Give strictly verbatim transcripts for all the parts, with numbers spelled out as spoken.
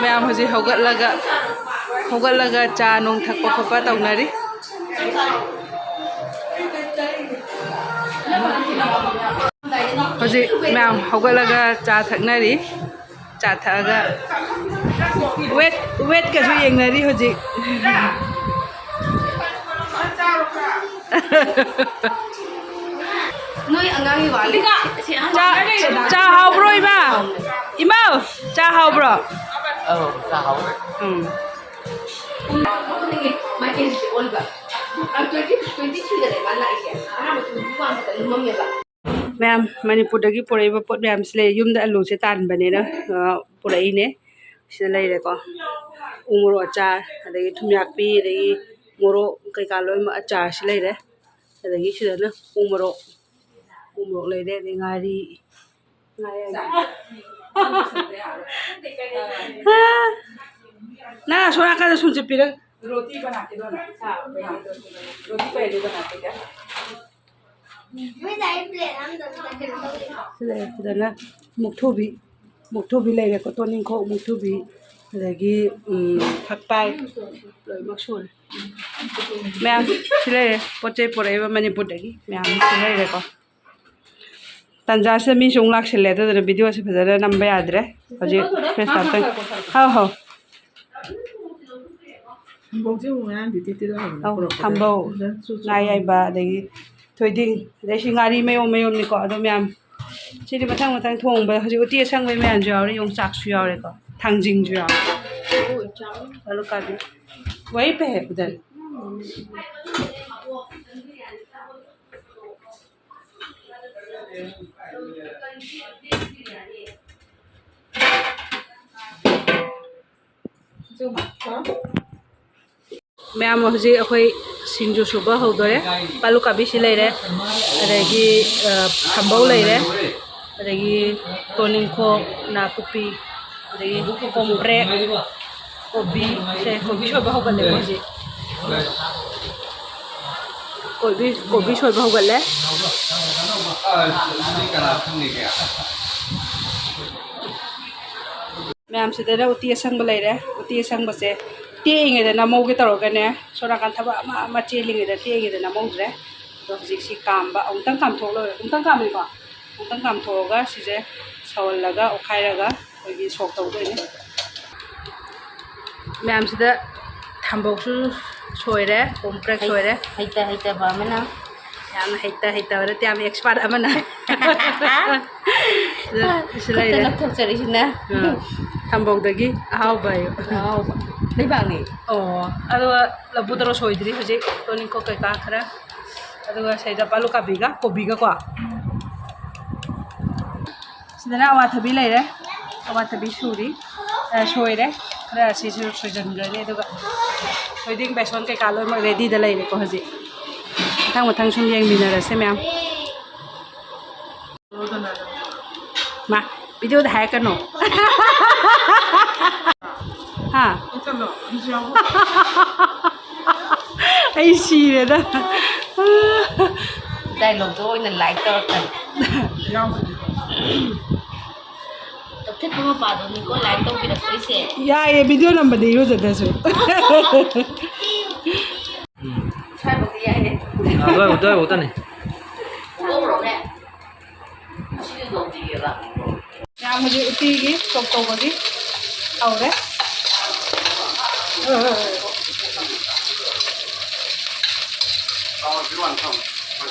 ꯃꯌꯥꯝ ꯍꯧꯖꯤꯛ ꯍꯧꯒꯠꯂꯒ, ꯍꯧꯒꯠꯂꯒ ꯆꯥ ꯅꯨꯡ ꯊꯛꯄ ꯈꯣꯠꯄ ꯇꯧꯅꯔꯤ꯫ ꯍꯧꯖꯤꯛ ꯃꯌꯥꯝ ꯍꯧꯒꯠꯂꯒ ꯆꯥ ꯊꯛꯅꯔꯤ꯫ ꯆꯥ ꯊꯛꯑꯒ ꯋꯦꯠ, ꯋꯦꯠꯀꯁꯨ ꯌꯦꯡꯅꯔꯤ ꯍꯧꯖꯤꯛ꯫ ꯅꯣꯏ ꯑꯉꯥꯡꯒꯤ ꯋꯥꯅꯤ꯫ ꯆꯥ, ꯆꯥ ꯍꯥꯎꯕ꯭ꯔꯣ, ꯏꯃꯥ? ꯏꯃꯥ, ꯆꯥ ꯍꯥꯎꯕ꯭ꯔꯣ? ꯑꯧ, ꯆꯥ ꯍꯥꯎꯋꯦ꯫ ꯎꯝ꯫ ꯃꯥꯏꯀꯩꯁꯦ ꯑꯣꯟꯕ꯫ ꯇ꯭ꯋꯦꯟꯇꯤ, ꯇ꯭ꯋꯦꯟꯇꯤ ꯊ꯭ꯔꯤꯗꯅꯦ ꯃꯥ ꯂꯥꯛꯏꯁꯦ꯫ ꯑꯍꯥꯟꯕ ꯇ꯭ꯋꯦꯟꯇꯤ ꯋꯥꯟ ꯈꯛꯇ ꯂꯨꯝꯃꯝꯃꯦꯕ꯫ ꯃꯌꯥꯝ, ꯃꯅꯤꯄꯨꯔꯗꯒꯤ ꯄꯨꯔꯛꯏꯕ ꯄꯣꯠ ꯃꯌꯥꯝꯁꯤ ꯂꯩ꯫ ꯌꯨꯝꯗ ꯑꯂꯨꯁꯦ ꯇꯥꯟꯕꯅꯤꯅ, ꯑ, ꯄꯨꯔꯛꯏꯅꯦ꯫ ꯁꯤꯗ ꯂꯩꯔꯦꯀꯣ꯫ ꯎ ꯃꯣꯔꯣꯛ ꯑꯆꯥꯔ, ꯑꯗꯒꯤ ꯊꯨꯝꯌꯥꯛꯄꯤ, ꯑꯗꯒꯤ ꯃꯣꯔꯣꯛ ꯀꯩꯀꯥ ꯂꯣꯏꯅꯃꯛ ꯑꯆꯥꯔꯁꯤ ꯂꯩꯔꯦ꯫ ꯑꯗꯒꯤ ꯁꯤꯗꯅ ꯎ ꯃꯣꯔꯣꯛ, ꯎ ꯃꯣꯔꯣꯛ ꯂꯩꯔꯦ, ꯑꯗꯩ ꯉꯥꯔꯤ, ꯉꯥ ꯑꯌꯥꯏꯕ꯫ ꯅꯪ ꯑꯁꯣꯝ ꯅꯥꯀꯟꯗ ꯁꯨꯝ ꯆꯠꯄꯤꯔ꯫ ꯁꯤ ꯂꯩꯔꯦ, ꯁꯤꯗꯅ ꯃꯨꯛꯊ꯭ꯔꯨꯕꯤ, ꯃꯨꯛꯊ꯭ꯔꯨꯕꯤ ꯂꯩꯔꯦꯀꯣ, ꯇꯣꯅꯤꯡꯈꯣꯛ ꯃꯨꯛꯊ꯭ꯔꯨꯕꯤ, ꯑꯗꯒꯤ, ꯎꯝ, ꯐꯛꯄꯥꯏ, ꯂꯣꯏꯅꯃꯛ ꯁꯨꯔꯦ꯫ ꯃꯌꯥꯝ ꯁꯤ ꯂꯩꯔꯦ, ꯄꯣꯠ ꯆꯩ ꯄꯨꯔꯛꯏꯕ ꯃꯅꯤꯄꯨꯔꯗꯒꯤ ꯃꯌꯥꯝ ꯁꯤ ꯂꯩꯔꯦꯀꯣ꯫ ꯇꯟꯖꯥꯁꯤꯗ ꯃꯤꯁꯨ ꯑꯃꯨꯛ ꯂꯥꯛꯁꯤꯜꯂꯦ, ꯑꯗꯨꯗꯨꯅ ꯚꯤꯗꯤꯑꯣꯁꯦ ꯐꯖꯅ ꯅꯝꯕ ꯌꯥꯗ꯭ꯔꯦ꯫ ꯍꯧꯖꯤꯛ ꯐ꯭ꯔꯦꯁ ꯑꯞꯇꯪ꯫ ꯍꯥꯎ, ꯍꯥꯎ꯫ ꯊꯝꯕꯧꯁꯦ ꯑꯃꯨꯛ ꯉꯔꯥꯡꯗꯤ ꯇꯦꯠ ꯇꯦꯠ ꯂꯥꯎꯔꯝꯃꯦ ꯑꯧ, ꯄꯨꯔꯛꯄꯗ꯫ ꯊꯝꯕꯧ, ꯐꯖꯅ ꯆꯨ ꯆꯨ ꯉꯥ ꯂꯥꯎꯔꯝꯃꯦ꯫ ꯑꯌꯥꯏꯕ, ꯑꯗꯒꯤ ꯊꯣꯏꯗꯤꯡ, ꯑꯗꯩ ꯁꯤ ꯉꯥꯔꯤ ꯃꯌꯣꯝ ꯃꯌꯣꯝꯅꯤꯀꯣ꯫ ꯑꯗꯣ ꯃꯌꯥꯝ, ꯁꯤꯗꯤ ꯃꯊꯪ ꯃꯊꯪ ꯊꯣꯡꯕ, ꯍꯧꯖꯤꯛ ꯎꯇꯤ ꯑꯁꯪꯕꯒꯤ ꯃꯌꯥꯝꯁꯨ ꯌꯥꯎꯔꯦ, ꯌꯣꯡꯆꯥꯛꯁꯨ ꯌꯥꯎꯔꯦꯀꯣ, ꯊꯥꯡꯖꯤꯡꯁꯨ ꯌꯥꯎꯔꯦ꯫ ꯑꯂꯨ ꯀꯥꯕꯤ꯫ ꯋꯥꯍꯤ ꯄꯦ ꯍꯦ ꯎꯗꯔ꯫ ꯃꯌꯥꯝ, ꯍꯧꯖꯤꯛ ꯑꯩꯈꯣꯏ ꯁꯤꯡꯖꯨ ꯁꯨꯕ ꯍꯧꯗꯣꯔꯦ꯫ ꯑꯂꯨ ꯀꯥꯕꯤꯁꯤ ꯂꯩꯔꯦ, ꯑꯗꯒꯤ, ꯑ, ꯊꯝꯕꯧ ꯂꯩꯔꯦ, ꯑꯗꯒꯤ ꯇꯣꯅꯤꯡꯈꯣꯛ, ꯅꯥꯀꯨꯞꯄꯤ, ꯑꯗꯒꯤ ꯀꯣꯝꯄ꯭ꯔꯦꯛ, ꯀꯣꯕꯤ, ꯁꯦ, ꯀꯣꯕꯤ ꯁꯣꯏꯕ ꯍꯧꯒꯠꯂꯦꯀꯣ ꯍꯧꯖꯤꯛ꯫ ꯀꯣꯕꯤ, ꯀꯣꯕꯤ ꯁꯣꯏꯕ ꯍꯧꯒꯠꯂꯦ꯫ ꯃꯌꯥꯝꯁꯤꯗꯅ ꯎꯇꯤ ꯑꯁꯪꯕ ꯂꯩꯔꯦ꯫ ꯎꯇꯤ ꯑꯁꯪꯕꯁꯦ ꯇꯦꯛꯏꯉꯩꯗ ꯅꯝꯍꯧꯒꯦ ꯇꯧꯔꯒꯅꯦ, ꯁꯣꯝ ꯅꯥꯀꯟ ꯊꯕꯛ ꯑꯃ ꯑꯃ ꯆꯦꯜꯂꯤꯉꯩꯗ ꯇꯦꯛꯏꯉꯩꯗ ꯅꯝꯍꯧꯗ꯭ꯔꯦ꯫ ꯑꯗꯣ ꯍꯧꯖꯤꯛꯁꯤ ꯀꯥꯝꯕ, ꯑꯃꯨꯛꯇꯪ ꯀꯥꯝꯊꯣꯛ ꯂꯣꯏꯔꯦ, ꯑꯃꯨꯛꯇꯪ ꯀꯥꯝꯃꯤꯀꯣ, ꯑꯃꯨꯛꯇꯪ ꯀꯥꯝꯊꯣꯛꯑꯒ ꯁꯤꯁꯦ ꯁꯧꯍꯜꯂꯒ ꯑꯣꯠꯈꯥꯏꯔꯒ ꯑꯩꯈꯣꯏꯒꯤ ꯁꯣꯛ ꯇꯧꯗꯣꯏꯅꯦ꯫ ꯃꯌꯥꯝꯁꯤꯗ ꯊꯝꯕꯧꯁꯨ ꯁꯣꯏꯔꯦ, ꯀꯣꯝꯄ꯭ꯔꯦꯛ ꯁꯣꯏꯔꯦ꯫ ꯍꯩꯇ ꯍꯩꯇꯕ ꯑꯃꯅ꯫ ꯌꯥꯝꯅ ꯍꯩꯇ ꯍꯩꯇꯕ ꯅꯠꯇꯦ, ꯌꯥꯝꯅ expert ꯑꯃꯅ꯫ ꯁꯤꯗ ꯁꯤ ꯈꯨꯠꯇ ꯂꯩꯔꯦ꯫ ꯂꯧꯊꯣꯛꯆꯔꯤꯁꯤꯅ꯫ ꯑꯥ, ꯊꯝꯕꯧꯗꯒꯤ ꯑꯍꯥꯎꯕ ꯍꯥꯏꯌꯣ꯫ ꯑꯍꯥꯎꯕ꯫ ꯂꯩꯕꯥꯛꯅꯤ꯫ ꯑꯣ, ꯑꯗꯨꯒ ꯂꯐꯨ ꯊꯔꯣ ꯁꯣꯏꯗ꯭ꯔꯤ ꯍꯧꯖꯤꯛ, ꯇꯣꯅꯤꯡꯈꯣꯛ ꯀꯩꯀꯥ ꯈꯔ꯫ ꯑꯗꯨꯒ ꯁꯤꯗ ꯑꯥꯂꯨ ꯀꯥꯕꯤꯒ ꯀꯣꯕꯤꯒꯀꯣ꯫ ꯁꯤꯗꯅ ꯑꯋꯥꯊꯕꯤ ꯂꯩꯔꯦ꯫ ꯑꯋꯥꯊꯕꯤ ꯁꯨꯔꯤ꯫ ꯑ, ꯁꯣꯏꯔꯦ꯫ ꯈꯔ ꯑꯁꯤꯁꯨ ꯁꯣꯏꯖꯟꯈ꯭ꯔꯅꯤ꯫ ꯑꯗꯨꯒ ꯊꯣꯏꯗꯤꯡ ꯕꯦꯁꯣꯟ ꯀꯩꯀꯥ ꯂꯣꯏꯅꯃꯛ ready ꯗ ꯂꯩꯔꯦꯀꯣ ꯍꯧꯖꯤꯛ꯫ ꯃꯊꯪ ꯃꯊꯪ ꯁꯨꯝ ꯌꯦꯡꯃꯤꯟꯅꯔꯁꯦ ꯃꯌꯥꯝ꯫ ꯃꯥ, video ꯗ ꯍꯥꯏꯔꯛꯀꯅꯣ꯫ ꯍꯥ? ꯑꯩ ꯁꯤꯔꯦꯗ꯫ Dialogue ꯗꯣ ꯑꯣꯏꯅ like ꯇꯧꯔꯛꯀꯅꯤ꯫ ꯀꯛꯊꯠꯄ ꯃꯄꯥꯗꯨꯅꯤꯀꯣ like ꯇꯧꯕꯤꯔꯛꯇꯣꯏꯁꯦ꯫ ꯌꯥꯏꯌꯦ, video ꯅꯝꯕꯗꯤ ꯏꯔꯨꯖꯗ꯭ꯔꯁꯨ꯫ ꯁ꯭ꯋꯥꯏꯐꯥꯎꯗꯤ ꯌꯥꯏꯌꯦ꯫ ꯑꯗꯨꯋꯥꯏ-, ꯑꯗꯨꯋꯥꯏꯐꯥꯎꯗꯅꯤ꯫ ꯉꯧꯔꯣꯅꯦ꯫ ꯁꯤꯁꯨ ꯉꯧꯗ꯭ꯔꯤꯑꯕ꯫ ꯃꯌꯥꯝ ꯍꯧꯖꯤꯛ ꯎꯇꯤꯒꯤ ꯁꯣꯛ ꯇꯧꯕꯒꯤ ꯍꯧꯔꯦ꯫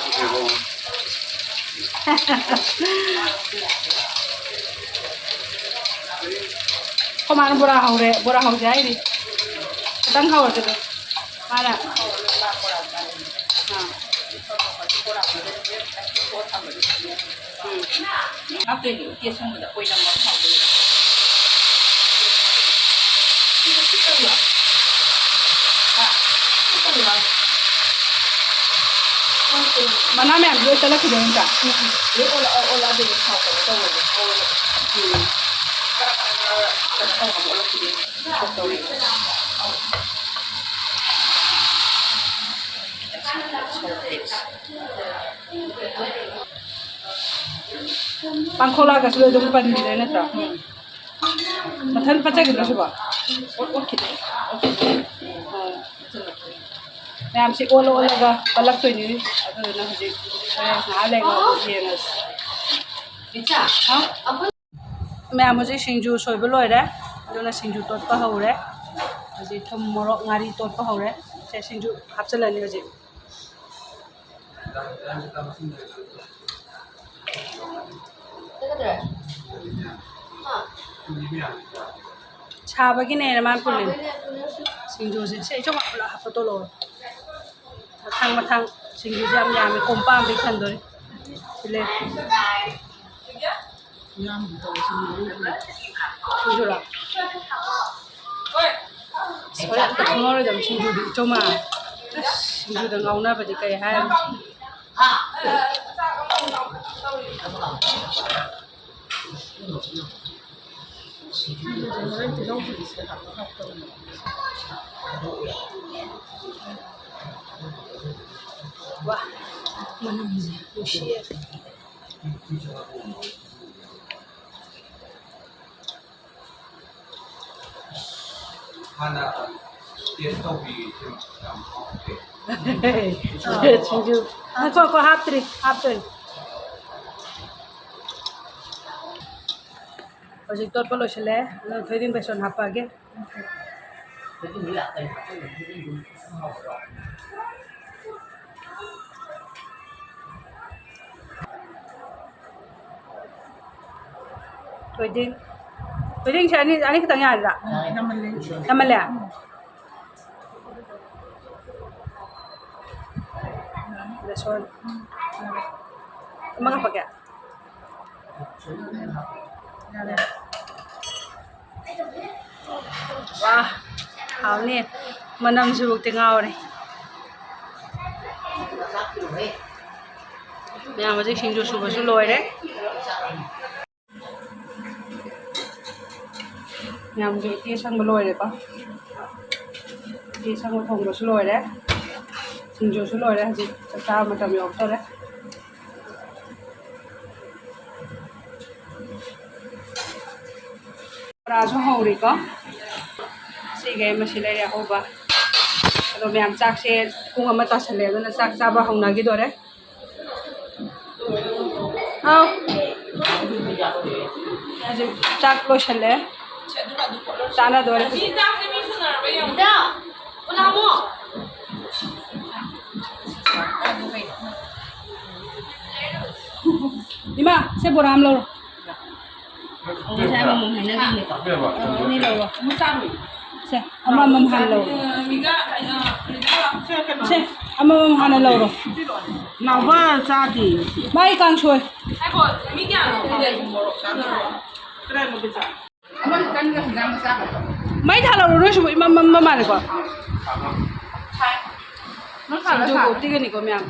ꯑꯩꯈꯣꯏ ꯃꯥꯅ ꯕꯣꯔꯥ ꯍꯧꯔꯦ, ꯕꯣꯔꯥ ꯍꯧꯁꯦ ꯍꯥꯏꯔꯤ꯫ ꯈꯤꯇꯪ ꯍꯧꯔꯁꯦ ꯑꯗꯨꯝ꯫ ꯃꯥꯅ꯫ ꯑꯥ꯫ ꯎꯝ꯫ ꯍꯥꯞꯇꯣꯏꯅꯦ, ꯎꯇꯤ ꯑꯁꯪꯕꯗ ꯑꯣꯏꯅꯝꯕ ꯑꯃ ꯍꯥꯞꯇꯣꯏꯅꯦ꯫ ꯁꯤꯁꯨ ꯈꯤꯇꯪ ꯂꯥꯎ꯫ ꯍꯥ? ꯈꯤꯇꯪ ꯂꯥꯎ꯫ ꯃꯅꯥ ꯃꯌꯥꯝꯗꯣ ꯂꯣꯏ ꯇꯠꯂꯛꯈꯤꯗꯣꯏ ꯅꯠꯇ꯭ꯔꯥ? ꯎꯝ, ꯎꯝ꯫ ꯂꯣꯏ ꯑꯣꯜꯂꯛ-, ꯑꯣꯜꯂꯛꯑꯗꯤ ꯑꯗꯨꯝ ꯍꯥꯎꯇꯕ ꯇꯧꯕꯅꯦ꯫ ꯎꯝ꯫ ꯀꯔꯛ ꯀꯔꯛ ꯀꯔꯛ ꯀꯩꯅꯣ ꯇꯧꯅꯕ ꯑꯣꯜꯂꯛꯈꯤꯗꯣꯏꯅꯦ꯫ ꯄꯥꯡꯈꯣꯛꯂꯥꯒꯁꯨ ꯑꯗꯨꯝ ꯄꯟꯈꯤꯗꯣꯏ ꯅꯠꯇ꯭ꯔꯣ? ꯃꯊꯟ ꯄꯠꯆꯈꯤꯗ꯭ꯔꯣ ꯁꯤꯕꯣ? ꯑꯣꯠ-, ꯑꯣꯠꯈꯤꯗꯦ꯫ ꯑꯣꯠꯈꯤꯗꯦ꯫ ꯑꯥ꯫ ꯃꯌꯥꯝꯁꯤ ꯑꯣꯜꯂ ꯑꯣꯜꯂꯒ ꯄꯠꯂꯛꯇꯣꯏꯅꯤ꯫ ꯑꯗꯨꯗꯨꯅ ꯍꯧꯖꯤꯛ ꯍꯣꯔꯦꯟ ꯉꯥꯏꯍꯥꯛ ꯂꯩꯔꯒ ꯑꯃꯨꯛ ꯌꯦꯡꯉꯁꯤ꯫ ꯍꯥ? ꯃꯌꯥꯝ ꯍꯧꯖꯤꯛ ꯁꯤꯡꯖꯨ ꯁꯣꯏꯕ ꯂꯣꯏꯔꯦ꯫ ꯑꯗꯨꯅ ꯁꯤꯡꯖꯨ ꯇꯣꯠꯄ ꯍꯧꯔꯦ꯫ ꯍꯧꯖꯤꯛ ꯊꯨꯝ, ꯃꯣꯔꯣꯛ, ꯉꯥꯔꯤ ꯇꯣꯠꯄ ꯍꯧꯔꯦ꯫ ꯁꯦ, ꯁꯤꯡꯖꯨ ꯍꯥꯞꯆꯤꯜꯂꯅꯤ ꯍꯧꯖꯤꯛ꯫ ꯁꯥꯕꯒꯤꯅꯦꯅ ꯃꯥꯅ ꯄꯨꯜꯂꯤꯅꯦ꯫ ꯁꯤꯡꯖꯨꯁꯦ ꯁꯦ, ꯏꯆꯧ ꯄꯨꯂꯞ ꯍꯥꯞꯄ ꯇꯣꯂꯛꯑꯣ꯫ ꯃꯊꯪ ꯃꯊꯪ ꯁꯤꯡꯖꯨꯁꯦ ꯌꯥꯝ ꯌꯥꯝꯃꯦ, ꯀꯣꯝꯄꯥꯛ ꯑꯃꯗꯤ ꯊꯟꯗꯣꯔꯦ꯫ ꯁꯤꯂꯦ꯫ ꯁꯤꯡꯖꯨꯔꯣ? ꯑꯁ, ꯍꯣꯔꯦꯟ ꯑꯝꯇ ꯈꯪꯍꯧꯔꯣꯏꯗꯕ ꯁꯤꯡꯖꯨꯗꯤ, ꯏꯆꯧꯃ꯫ ꯑꯁ, ꯁꯤꯡꯖꯨꯗ ꯉꯥꯎꯅꯕꯗꯤ ꯀꯩ ꯍꯥꯏꯔꯨꯅꯤ? ꯋꯥ, ꯃꯅꯝꯁꯦ ꯅꯨꯡꯁꯤꯌꯦ꯫ ꯍꯥꯟꯅ ꯇꯦꯁ ꯇꯧꯕꯤꯒꯦ, ꯌꯥꯝ ꯍꯥꯎꯇꯦ꯫ ꯁꯤꯡꯖꯨ꯫ ꯉꯥꯏꯈꯣ, ꯉꯥꯏꯈꯣ, ꯍꯥꯞꯇ꯭ꯔꯤ, ꯍꯥꯞꯇꯣꯏꯅꯤ꯫ ꯍꯧꯖꯤꯛ ꯇꯣꯠꯄ ꯂꯣꯏꯁꯤꯜꯂꯦ꯫ ꯑꯗꯨꯅ ꯊꯣꯏꯗꯤꯡ ꯕꯦꯁꯣꯟ ꯍꯥꯞꯄꯛꯑꯒꯦ꯫ ꯊꯣꯏꯗꯤꯡ꯫ ꯊꯣꯏꯗꯤꯡꯁꯦ ꯑꯅꯤ, ꯑꯅꯤ ꯈꯛꯇꯪ ꯌꯥꯔꯤꯔꯥ? ꯌꯥꯝꯃꯜꯂꯦ꯫ ꯌꯥꯝꯃꯜꯂꯦ? ꯕꯦꯁꯣꯟ꯫ ꯑꯃꯒ ꯍꯥꯞꯄꯛꯀꯦ꯫ ꯋꯥ, ꯍꯥꯎꯅꯤ꯫ ꯃꯅꯝꯁꯤꯐꯥꯎꯗꯤ ꯉꯥꯎꯔꯦ꯫ ꯃꯌꯥꯝ ꯍꯧꯖꯤꯛ ꯁꯤꯡꯖꯨ ꯁꯨꯕꯁꯨ ꯂꯣꯏꯔꯦ꯫ ꯃꯌꯥꯝꯁꯨ ꯎꯇꯤ ꯑꯁꯪꯕ ꯂꯣꯏꯔꯦꯀꯣ꯫ ꯎꯇꯤ ꯑꯁꯪꯕ ꯊꯣꯡꯕꯁꯨ ꯂꯣꯏꯔꯦ꯫ ꯁꯤꯡꯖꯨꯁꯨ ꯂꯣꯏꯔꯦ꯫ ꯍꯧꯖꯤꯛ ꯆꯥꯛ ꯆꯥꯕ ꯃꯇꯝ ꯌꯧꯔꯛꯇꯣꯔꯦ꯫ ꯕꯣꯔꯥꯁꯨ ꯍꯧꯔꯤꯀꯣ꯫ ꯁꯤꯒꯩ ꯃꯁꯤ ꯂꯩꯔꯦ ꯑꯍꯧꯕ꯫ ꯑꯗꯣ ꯃꯌꯥꯝ, ꯆꯥꯛꯁꯦ ꯄꯨꯡ ꯑꯃ ꯇꯥꯁꯜꯂꯦ, ꯑꯗꯨꯅ ꯆꯥꯛ ꯆꯥꯕ ꯍꯧꯅꯈꯤꯗꯣꯔꯦ꯫ ꯑꯥꯎ꯫ ꯍꯧꯖꯤꯛ ꯆꯥꯛ ꯂꯣꯏꯁꯜꯂꯦ꯫ ꯆꯥꯅꯗꯣꯔꯦ꯫ ꯏꯃꯥ, ꯁꯦ ꯕꯣꯔꯥ ꯑꯃ ꯂꯧꯔꯣ꯫ ꯉꯁꯥꯏ ꯑꯃꯃꯝ ꯍꯥꯏꯅꯈꯤꯕꯅꯤꯀꯣ꯫ ꯑꯅꯤ ꯂꯧꯔꯣ꯫ ꯁꯦ, ꯑꯃꯃꯝ ꯍꯥꯟꯅ ꯂꯧꯔꯣ꯫ ꯁꯦ, ꯑꯃꯃꯝ ꯍꯥꯟꯅ ꯂꯧꯔꯣ꯫ ꯅꯥꯎꯕ ꯆꯥꯗꯦ꯫ ꯃꯥꯏ ꯀꯥꯡꯁꯣꯏ꯫ ꯃꯩ ꯊꯥꯜꯍꯧꯔꯣ ꯅꯣꯏꯁꯤꯕꯨ, ꯏꯃꯝ ꯃꯝꯕ ꯃꯥꯜꯂꯦꯀꯣ꯫ ꯁꯤꯡꯖꯨ ꯀꯣꯛꯇꯤꯒꯅꯤꯀꯣ ꯃꯌꯥꯝ꯫